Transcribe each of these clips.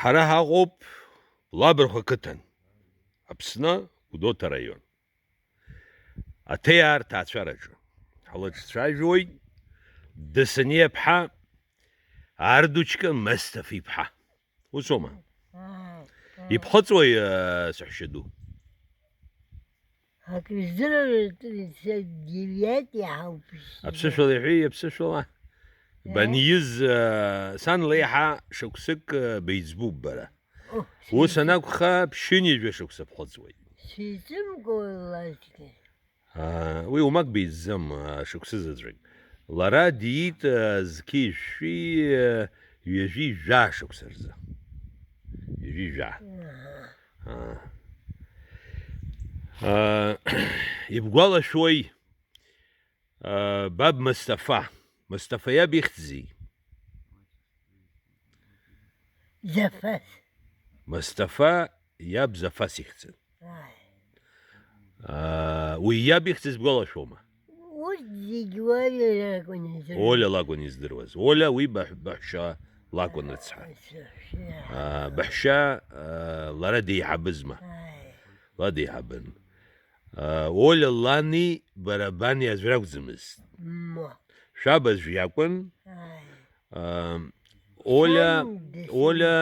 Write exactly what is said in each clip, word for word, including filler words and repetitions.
Ҳара ҳаҟоуп Лабрахә ақыҭан, Аԥсны, Гәдоуҭа араион. Аҭеиаа рҭаацәараҿы. Ҳлаҿцәажәоит Дасаниа ԥҳа Ардучка Масҭафа-иԥҳа. Усоума? Ибхыҵуеи, э, саҳәшьаду? Акрыздыруеит, девиат иаҳауп. Аԥсышәала иҳәеи, аԥсышәала? Э? Баниз, э, сан леиҳа шықәсык, э, беиҵбуп бара. О, ус сеиҵым- анакәха, ԥшьынҩажәа шықәса бхыҵуеит. Сеиҵымкуа лазгьы. Аа, уи уамак беиҵӡам, аа, шықәсы заҵәык. Лара диит, аа, зқьи жәшәи, аа, ҩажәи жәаа шықәса рзы. Ҩажәи жәаа. Аҳа. Аа. Аа, ибгәалашәои, аа, баб Масҭафа? Масҭафа иаб ихьӡзи? Зафас. Масҭафа иаб Зафас ихьӡын. Ааи. Аа, уи иаб ихьӡ ибгәалашәома? Урҭ зегь Оля ракәын издыруаз. Оля лакәын издыруаз. Оля уи баҳ-, баҳәшьа лакәын рыцҳа. Баҳәшьа. Аа, баҳәшьа, аа, лара деиҳабызма? Ааи. Ла деиҳабын. Аа, Оля лани бара бани аӡә ракәӡамызт. Мма. Шәаб аӡә иакәын. Ааи. Аа, Оля, Сан дысны. Оля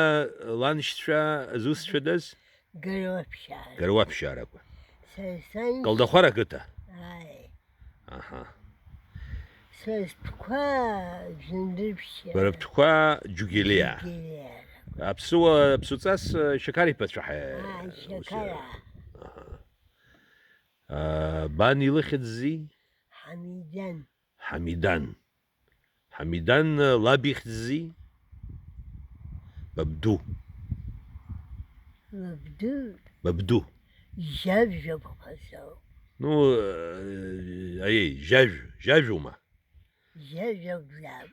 ланшьцәа зусҭцәадаз? Гаруаԥшьаа. Гаруаԥшьаа ракәын. Са, сан Калдахәара ақыҭа? Ааи. Аҳа. Са стәқәа Жәындырԥшьаа. Бара бтәқәа Џьугелиаа. Џьугелиаа. Аԥсуа, аԥсуҵас, э, Шьақар иԥацәа ҳа-, Ааи, ус, Шьақараа. Аҳа. Аа, бан илыхьӡзи? Ҳамидан. Ҳамидан. Ҳамидан, лаб ихьӡзи? Бабду. Лабду. Бабду. Жьажәа ԥхасоуп. Ну, э, аиеи, Жьажә, Жьажәума? Жьажәа гәлап.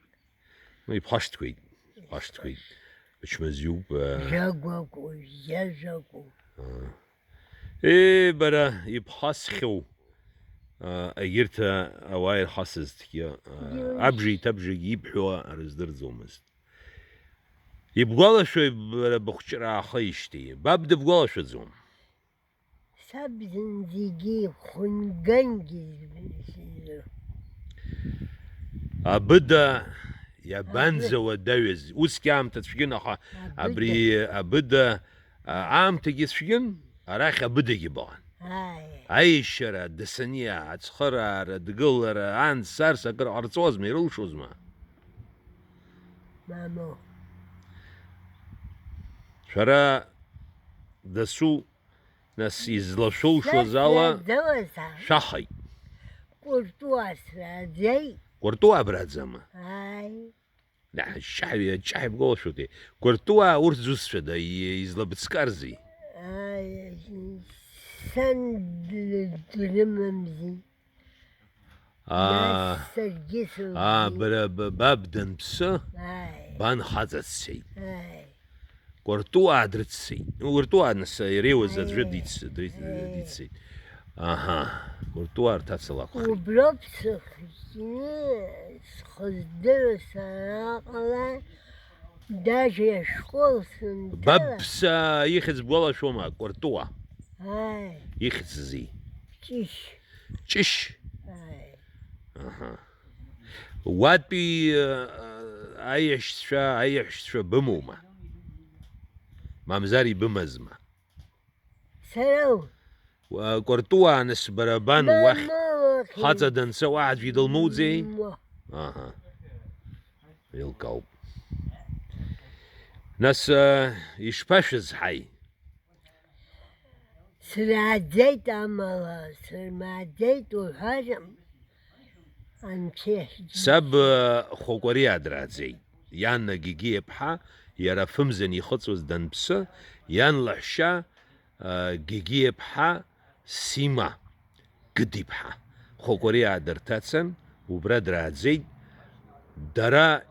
Ну, ибхашҭуеит, ибхашҭуеит. Ачмазиуп, э. Жьагәагәу, Жьажәагәу. Аа. Е, бара, ибхасхьоу, а, егьырҭ, а, ауаа ирхасызҭгьы, а, Иуш. Абжеи-ҭабжеигьы ибҳәо рыздырӡомызт. Ибгәалашәои бара быхәҷра аахижьҭеи? Баб дыбгәалашәаӡом? Саб зынӡагьы хәынгангьы збеит сыздырам. Абыда иабанӡауадаҩыз? Абы- Усгьы аамҭа цәгьан, аха абри абыда, абыда, а, аамҭагьы цәгьан, арахь абыдагьы баҟан. Ааи. Аишьара, дасаниа, ацхыраара, дгылара, анс-арс акыр ҟарҵозма, ирылшозма? Мамоу. Шәара дасу Нас излашәылшоз ала шәахеит. Кәыртуа сраӡеит. Кәыртуа абраӡама? Ааи. Ҷаҳ-, ҷаҳ-, ибгәалашәоитеи? Кәыртуаа урҭ зусҭцәада, и-, излабыцкарзи? Ааи, сан д-, дрымамзи. Аа, нас саргьы сылгеит. Аа, бара, б-, баб данԥсы, ааи, бан хаҵа дцеит. Ааи. Кәыртуаа дрыццеит. Кәыртуаа нас иреиуаз аӡәы, ааи, диц-, дри-, ааи, диццеит. Аҳа, Кәыртуаа рҭаца лакәхеит. Уброуп сыхьӡны схы здыруа санаҟала, даже ашкол сынҭала. Баб са ихьӡ бгәалашәома, Кәыртуа? Ааи. Ихьӡзи? Ҷышь. Ҷышь? Ааи. Аҳа. Уатәи, э, аиашьцәа, аиаҳәшьцәа бымоума? Мамзар ибымазма? Сара. Уа, Кәыртуаа, нас бара бан уахь хаҵа данца уаҳа аӡәгьы дылмоуӡеи? Муа. Аҳа. Еилкаауп. Нас, э, ишԥашәызҳаи? Срааӡеит, амала сырмааӡеит уҳәар, анцәа иахьӡ-. Саб, э, Хәакәариа драаӡеит. Иан Гигиа-ԥҳа, иара афымзан ихыҵуаз данԥсы, иан лаҳәшьа, э, Гигиа-ԥҳа Сима Гыд-иԥҳа. Хәакәариа дырҭацан, убра драаӡеит. Дара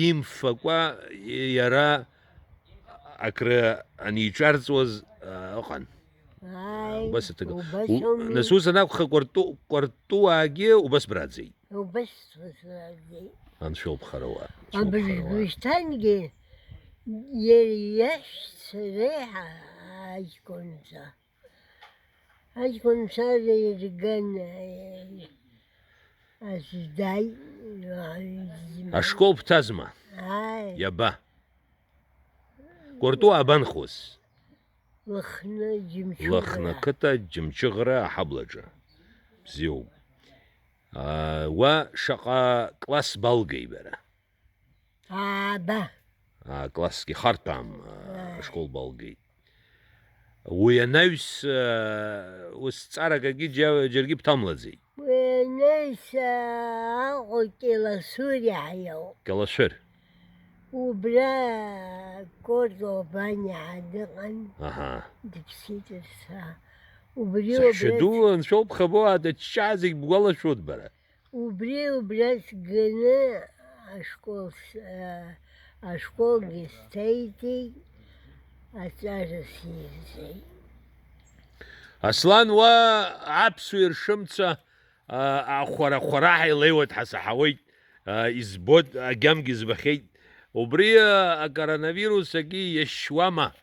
имфакәа, иара акры аниҿарҵуаз, а, ыҟан. Ааи, убас аҭак-, убас у-, ауми. Нас ус анакәха, Кәарту-, Кәартуаагьы убас браӡеит. Убас браӡеит. Анцәа убхарауа, анцәа убхарауа. Абыржәгьы шьҭангьы Иара иашьцәа реиҳа аҷкәынцәа. Аҷкәынцәа ирган, аздаи. Ашкол бҭазма? Ааи. Иаба? Кәартуа абанхоз? Лыхны, Џьымшьыгәра. Лыхны қыҭа, Џьымшьыгәра аҳаблаҿы. Бзиоуп. Уа шаҟа класс балгеи бара? Ааба. Классгьы хартәаам, ашкол балгеит. Уи анаҩс ус ҵаракагьы џьа-, џьаргьы бҭамлаӡеит. Уи анаҩс Аҟәа Кьалашәыр иаҳа иоуп. Кьалашәыр. Убра Корто Обаниа дыҟан. Аҳа. Дыԥсит са. Убри Саҳәшьаду, анцәа убхабо, адаччаа зегь бгәалашәоит бара. Убри убра сганы ашкол с-, а, ашколгьы сҭеиҵеит, аҵара сирҵеит. Аслан, уа аԥсуа иршымца, а, ахәара-хәараҳәа илеиуеит ҳәа саҳауеит, а, избоит, агьамгьы збахьеит. Убри, а, акоронавирус акгьы иашьуама?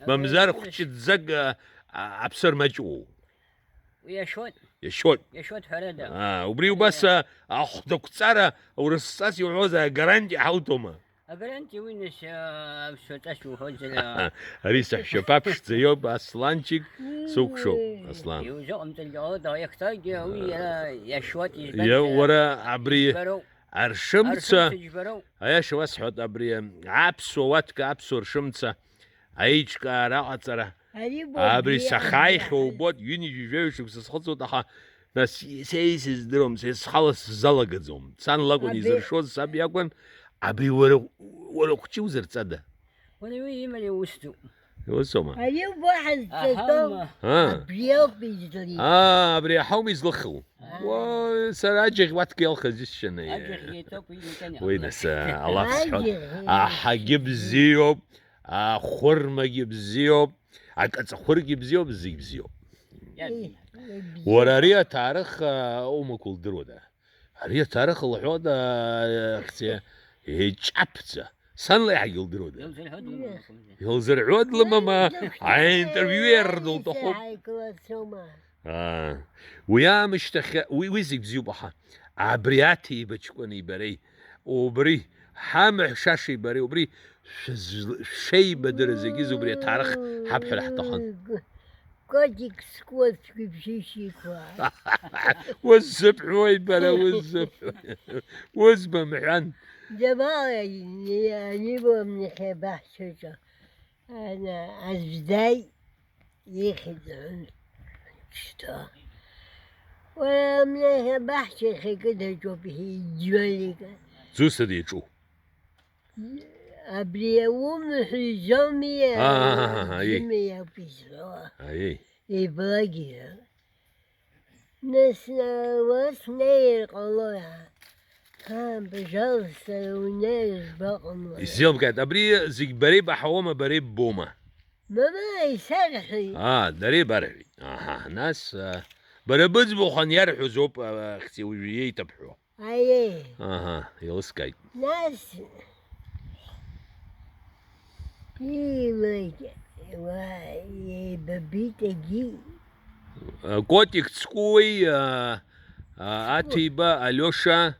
Мамзар хәҷыӡӡак, а, а, аԥсы рмаҷуоу? Уи иашоит. Иашоит. Иашоит ҳәарада. Аа, убри убас, а, ахәдақәҵара урысҵас иуҳәозар, агарантиа ҳауҭома? Агарантиа уи, нас, а, аԥсуаҵас иуҳәозар, а, Ари саҳәшьаԥа ԥшӡа иоуп, Асланчик, сукәшоуп, Аслан. Иузыҟамҵаргьы ҟалоит, аха иахьцалакгьы уи иара иашоит, избанзар, Иа, уара абри џьбароуп. Аршымца, Аршымца џьбароуп. Аиаша уасҳәоит, абри аԥсуа уаҭка, аԥсуа ршымца, аиҿкаара аҟаҵара, Ари убоит, абри бзиа, сахьааихьоу бзиа. Убоит, ҩынҩажәи жәаҩа шықәса схыҵуеит, аха нас сеи сыздыруам, са схала сзалагаӡом. Сан лакәын Абри- изыршоз, саб иакәын, абри уара, уара хәҷы узырҵада? Уара уи имариа ус ду. Иусоума? Ари убо ҳазҵатәоу Аҳаума. Аа. Абри ауп излеи. Аа, абри аҳаума излыху? Аа. Уа, сара аџьаӷь уаҭк иалхыз исшьаны. Аџьаӷь иеиҭоуп, уи макьана Уи иҟалаз. Нас, а, алаф сҳәот. Аџьаӷь. Аҳагьы бзиоуп, ахәырмагьы бзиоуп, акаҵахәыргьы бзиоуп, зегь бзиоуп. Иарбан? Уара ари аҭаарых, а, умақәа лдыруада? Ари аҭаарых лҳәода, ахьӡи, еиҷаԥӡа. Сан леиҳагьы лдыруада? Илзырҳәоит лымамызт. Илзырҳәуеит лымама, аинтервиу иарду лҭахуп. Ҳаиқәлацәоума? Аа. Уи аамышьҭахь, уи, уи зегь бзиоуп, аха абри аҭеибаҷкәыни бареи, убри ҳамаҳә шашеи бареи, убри шәыз-, шәеибадырыз зегьы убри аҭаарых ҳабҳәар ҳҭахын. Котик скотский пшишикуа. Уззыбҳәои, бара, уззыбҳәои? Узбымҳәан. Џьабал, ани, ани бымнихье баҳчаҿы. Ана, аздай ихьӡын. Шьҭа. Уара, мнихье баҳча ихьакыдаҿоуп, иҳәеит Џьолика. Ӡуса деиҿу? Абри аумҳәа изоуми, Аа, аиеи. Зымҩа иақәызҳәо. Аиеи. Еиблагьы. Нас, а, уа снеир ҟалои? Ҳа, пожалуйста, унеир баҟамлои? Исзеилымкааит, абри зегь бара ибаҳауама, бара иббома? Мама исарҳәеит. Аа, дара ибарҳәеит. Аҳа, нас, а, бара быӡбахә аниарҳәоз ауп, а, ахьӡи уажәы иеиҭабҳәо. Аиеи. Аҳа, еилыскааит. Нас, иилеит, уа, еибабеит егьи. А, Котик Цкуеи, а, а, Аҭиба, Алиоша,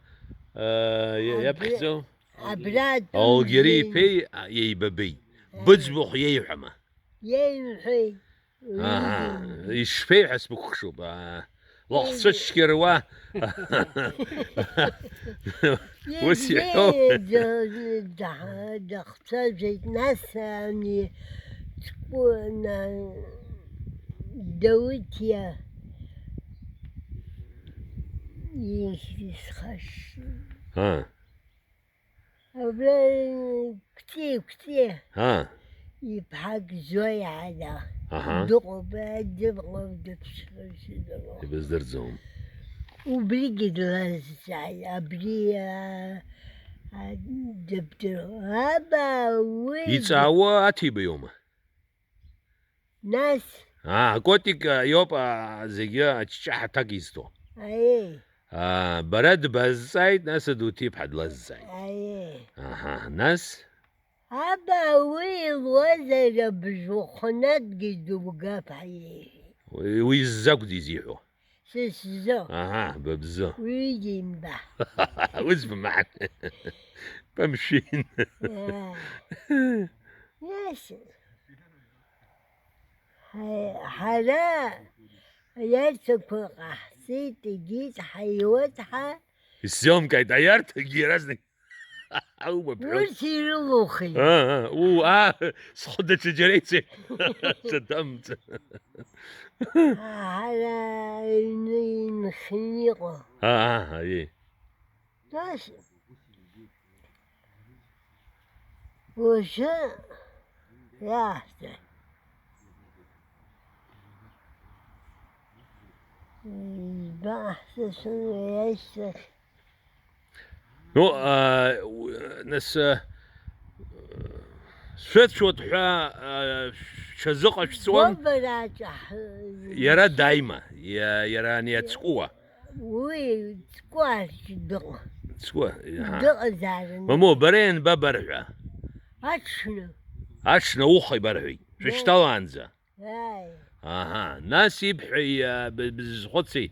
а, иа-, Абри-, иаԥхьӡоу? Абра Алгьери атәым иԥеи, а, еибабеит. Аиеи. Быӡбахә иеиҳәама? Иеиҳәеит. Аҳа, ишԥеиҳәа сбыкәхшоуп, аа, лыхцәы цәгьаруа. Ус иҳәоу. Ибзиаӡаны дахцәажәеит, нас ани Ҵкәына Дауҭиа ихьӡ исхашшьит. Аа. Абра Кәти, Кәти. Аа. Иԥҳак Зоиа ҳәа Аҳа. Дыҟоуп, дыҟоуп, дыԥсхьоу сыздыруам. Ибыздырӡом. Убригьы длазҵааит, абри, а, а, дыбдыруа. Аба, уи Иҵаауа Аҭиба иоума? Нас? Аа, Котик, а, иоуп, а, зегьы аҷҷаҳа аҭак изҭо. Аиеи. Аа, бара дбазҵааит, нас Адуҭиԥҳа длазҵааит. Аиеи. Аҳа, нас? Аба, уи илуазар абжәахәнатәгьы дугап ҳәа иеиҳәеит. Уи, уи иззакәӡа изиҳәо? Сысзо. Аҳа, быбзо. Уигьы имба. Ус бмаҳан. Бымшәин. Э. Нас, ҳа-, ҳара аиарҭақәа ҟаҳҵеит, егьит, ҳаиуеит ҳәа. Исзеилымкааит, аиарҭагьы иаразнак. Аума бҳәоит. Урҭ ирылухи? Аа, аа, уу, аа, схы даҽа џьара ицеит. Ҽа дамҵ. Ҳара аҩны инханы иҟоу. Аа, аа, аиеи. Нас, уажәы иаҳҭа. Избаҳҵаша ашьҭахь. Ну, а, у-, нас, а, шәыцәоит ҳәа, а, шәазыҟашәҵон. Гәабараҿы ҳ-, Иара даима, иа-, иара ани ацкуа. Уи цкуа дыҟан. Цкуа, аҳа. Дыҟазаарын. Мамоу, бара ианбабарҳәа? Аҽны. Аҽны ауха ибарҳәеит. Шәышьҭалаанӡа. Ааи. Аҳа, нас ибҳәеи, а, б-, бзызхәыци?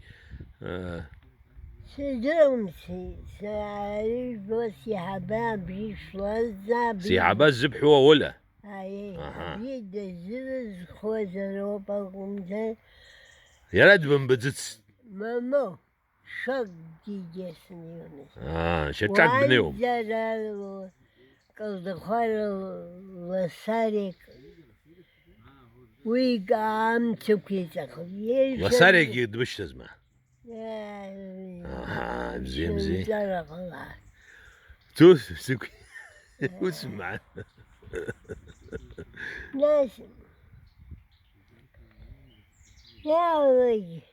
А. Сыздыруам, си-, са-, ижәбо сиҳаба абри шәлаза, абри Сиҳаба зыбҳәо Оля? Аиеи, Аҳа. Абри дазырызхуазароуп акәымзар. Иара дбымбаӡыц. Мамоу. Шәакгьы џьасны иумаз. Аа, шьаҿак бнеиуам. Уанӡара лколдахәара ласарик, уи амцақәа иҵахоит. Ласарикгьы дбышьҭазма? Иа-, Аҳа, бзиа, бзиа. Шәынҵәара ҟала. Ус, сықә-, ус ма. Нас, иаалак,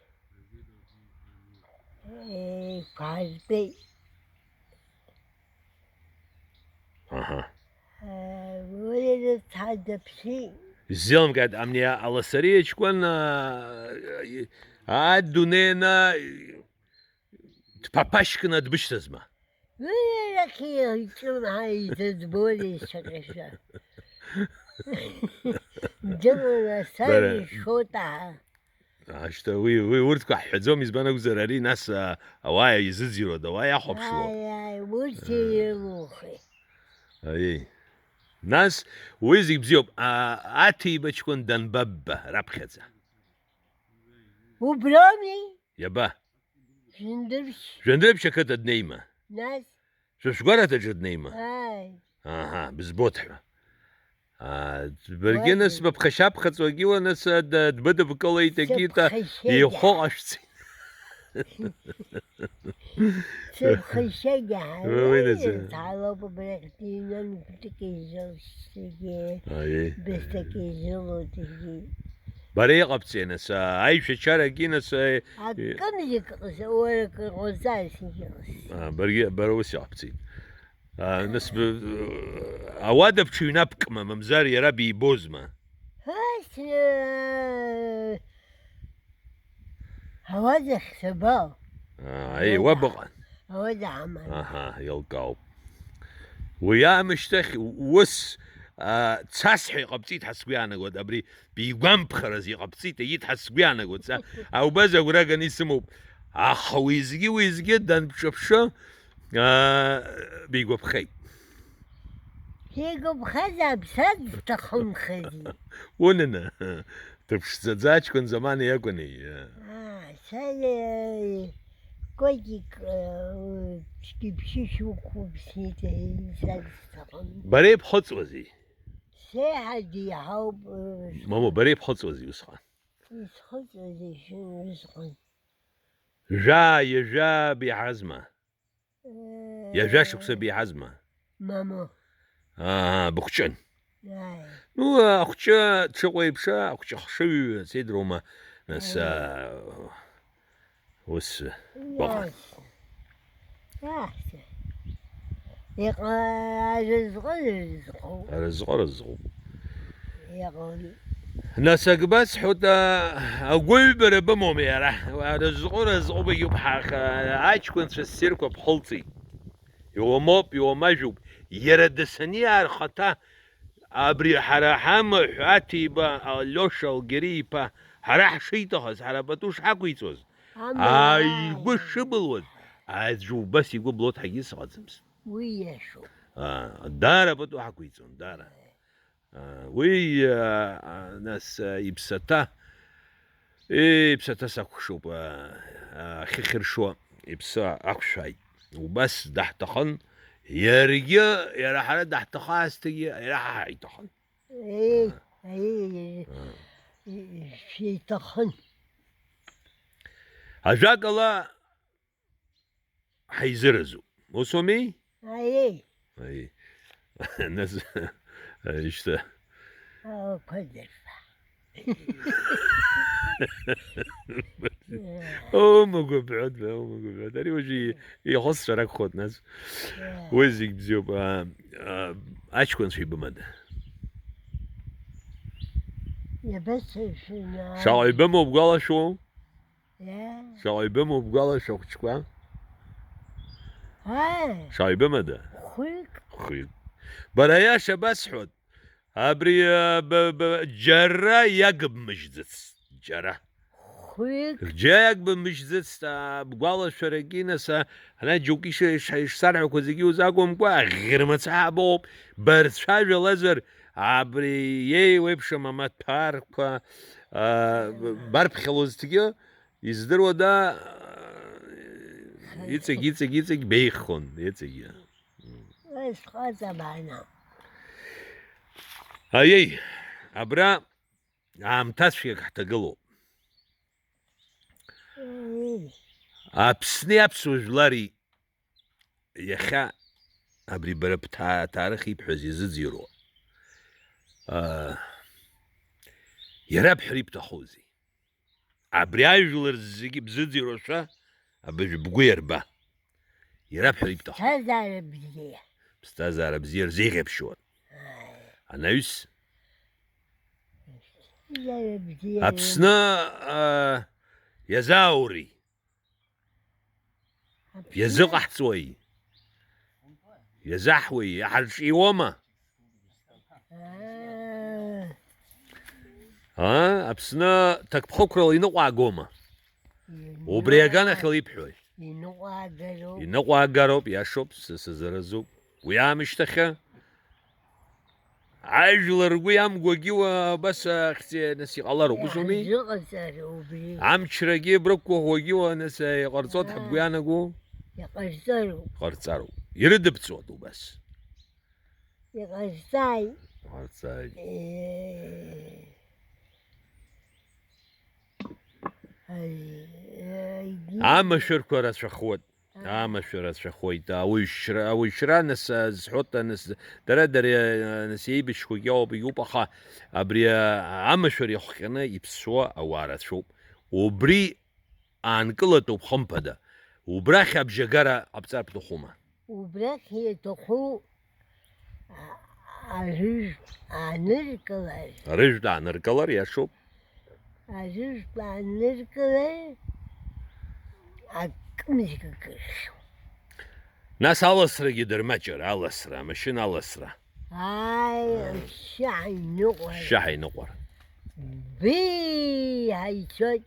еиқәҳарбеит. Аҳа. Уи рыцҳа дыԥсит. Исзеилымкааит, амни аласариа ҷкәын, а, адунеи ана дԥаԥашькны дбышьҭазма? Уи арахь иҿымҳа изыӡбои шаҟьашәа? Џьымала сар Бара- ишоит аҳа. Ашьҭа, уи, уи урҭқәа ҳҳәаӡом, избан акәзар, ари нас, а, ауаа изыӡырҩуада, ауаа иахәаԥшуа. Ааи, ааи, урҭ ирылухи. Аиеи. Нас, уи зегь бзиоуп. А, аҭибаҷкәын данбабба раԥхьаӡа? Уброуми? Иаба? Жәындыршь. Жәындыршь ақыҭа днеима? Нас? Шәышәгәараҭаҿы днеима? Ааи. Аҳа, бызбоит ҳәа. Аа, баргьы нас Уаҩы. Быԥхашьаԥхаҵо агьиуа, нас, а, д-, дбыдыбкылеит, егьита, Сыԥхашьагьы. Ихәы ҟашәҵеит. Сыԥхашьагьы Уи, уи ҳаҩеирц назы. Ҳалоуп, абрахь дыҩнан, бҭакы изылшьҭагьы, Аиеи. Бызҭакы изылоуҭагьы. Бара иҟабҵеи, нас, а, аишәачарагьы, нас, а, Акымзик ҟаз-, уара акы ҟоуҵааит, сынтәа иҟаз. А, баргьы, бара ус иҟабҵеит. А, нас б-, ауада бҽыҩнапкма, мамзар иара бибозма? Ас, э, ауада хьсабал. А, аи, уа быҟан. Ауада ҳаман. Аҳа, еилкаауп. Уи аамышьҭахь ус, а, цас ҳәа иҟабҵеит ҳәа сгәы иаанагоит, абри бигәамԥхараз иҟабҵеит, иит ҳәа сгәы иаанагоит, са аубаз агәра ганы исымоуп. Аха уеизгьы, уеизгьы данбҿаԥшы, аа, бигәаԥхеит. Сигәаԥхазаап, сад дҭахымхази. Унана, дыԥшӡаӡа аҷкәын замана иакәыни, иа. Аа, са, э, Котик, э, цәгьаԥшьышь уқәуп, сиҭ, э, сад сҭахым. Бара ибхыҵуазеи? Сеиҳа диҳауп, э, Мамоу, бара ибхыҵуазеи усҟан? Исхыҵуазеи шәан усҟан? Жәаа, ҩажәа биҳазма? Э, Ҩажәа шықәса биҳазма? Мамоу. Аа, быхәҷын. Ааи. Ну, ахәҷы дшыҟоу еиԥш, ахәҷы хшыҩ, седроума, нас, Ааи. аа, Ус, баҟа. Иаҳ-, иаҳ-, иҟа-, арызҟы рызҟуп. Арызҟы рызҟуп. Иҟоуп. Нас ак басҳәоит, а, агәыҩбара бымоуми ара? Арызҟы рызҟуп, егьуп, ҳаха-, аҷкәынцәа ссирқәа бхылҵит. Иуамоуп, иуамажәуп. Иара Дасаниаа рхаҭа Абри ҳара ҳамаҳә Аҭиба Алиоша Алгери-иԥа ҳара ҳшиҭахыз, ҳара пату шҳақәиҵоз, ааигәа шыбылуаз, аӡә убас игәы блоҭҳагьы сыҟаӡамызт. Уи иашоуп. Даара пату ҳақәиҵон, даара. Уи, нас, иԥсаҭа, иԥсаҭа сакәхшоуп, ахьы хьыршуа иԥсы ақәшәааит. Убас даҳҭахын, иаргьы, иара ҳара даҳҭахаасҭагьы, иара ҳа ҳаиҭахын. Еи, еи, еи, еи, шәеиҭахын. Ажәакала, ҳаизыразуп. Ус ауми? Аиеи. Аиеи. Нас, аишьҭа. Ақәа дырфа. Умагәыбҳәот, умагәыбҳәот. Ари уажәы и-, ихысцәа ракәхоит, нас. Уи зегь бзиоуп. А, а, аҷкәынцәа ибымада? Иабацашәына. Шаҟа ибымоу бгәалашәоу? Иа. Шаҟа ибымоу бгәалашәо ахәыҷқәа? Ааи. Шаҟа ибымада? Хәҩык. Хәҩык. Бара аиаша басҳәоит. Абри, а, б-, б-, џьара иагбмыжьӡац, џьара. Хәҩык. Џьа иагбмыжьӡац, а, бгәалашәарагьы, нас, а, ана џьоук иш-, иш-, ишсарҳәақәо зегьы узакәымкәа, аӷьырмаца ҳабоуп, барцәажәалазар, абри иеиуеиԥшым амаҭәарқәа, а, барԥхьалозҭгьы, издыруада, а, иҵегь, иҵегь, иҵегь беихон, иҵегьы. Схаҵа баана. Аиеи, абра аамҭацәгьак ҳҭагылоуп. Уи. Аԥсни аԥсуа жәлари иахьа абри бара бҭаа-, ҭаарых ибҳәаз иазыӡырҩуа, аа, иара бҳәар ибҭахузеи? Абри ажәлар зегьы бзыӡырҩуашәа абыржә бгәы иарба. Иара бҳәар ибҭаху. Ԥсҭазаара бзиа. Ԥсҭазаара бзиа рзеиӷьабшьон. Ааи. Анаҩс. Ԥсҭазаара бзиа. Аԥсны, аа, иазааури? Аԥсны. Иазыҟаҳҵои? Иазаҳуеи? Иҳарҿиуома? Аа. Аа, Аԥсны ҭакԥхықәрала иныҟәаагома? Иныҟәа-, убри аганахьала ибҳәои? Иныҟәаагароуп. Иныҟәаагароуп, иашоуп, са сазыразуп. Уи аамышьҭахьы ажәлар ргәы иамгәагьы уа-, абас ахьӡ-, нас иҟалароуп, ус ауми? Иҟаҵароуп убри. Амчрагьы брықәгәыӷуагьы уа, нас, иҟарҵоит ҳәа бгәы иаанагоу? Иҟарҵароуп. Иҟарҵароуп. Ирыдыбҵоит убас. Иҟазҵааит. Иҟарҵааит. Е-, аи, аи, амашәырқәа рацәахоит. А. Амашәыр рацәахоит. Ауаҩшьра, ауаҩшьра, нас, а, зҳәоит, а, нас, дара, дара, а, нас, еибашьқәагьы ауп, иубаха, абри, а, амашәыр иахҟьаны иԥсуа ауаа рацәоуп. Убри аанкылатәуп, хымԥада. Убрахь абжьагара ҟабҵар бҭахума? Убрахь иаҭаху а-, арыжәтә ааныркылар. Арыжәтә ааныркылар, иашоуп. Арыжәтә ааныркылар, акымзк акырхьу. Нас аласрагьы дырмаҷыр, аласра, амашьына аласра. Ааи, аа, ашьшьыҳәа иныҟәар. Шьшьыҳәа иныҟәар. Бии, ҳаицәоит.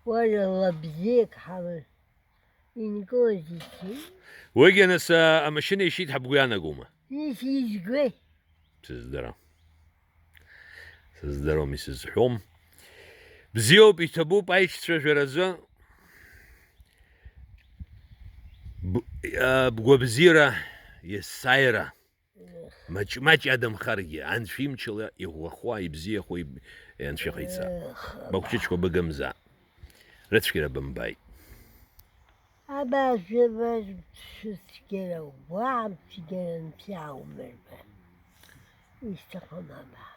Уара лабзиак ҳаман. Инкылаз ицеит. Уигьы нас, а, амашьына ишьит ҳәа бгәы иаанагома? Ис изгәеи? Сыздырам. Сыздырам, исызҳәом. Бзиоуп, иҭабуп аиҿцәажәаразы. Б-, а, бгәабзиара, есааира. Маҷ-маҷ адамхаргьы, анцәа имчала иӷәӷәахо, ибзиахо иб-, анцәа иҟаиҵа. Ех, баҟә ҷыҷқәа быгымза. Рыцәгьара бымбааит. Абас, абас, цәгьара, уаҳа цәгьара анцәа аумырба. Исҭахым абас.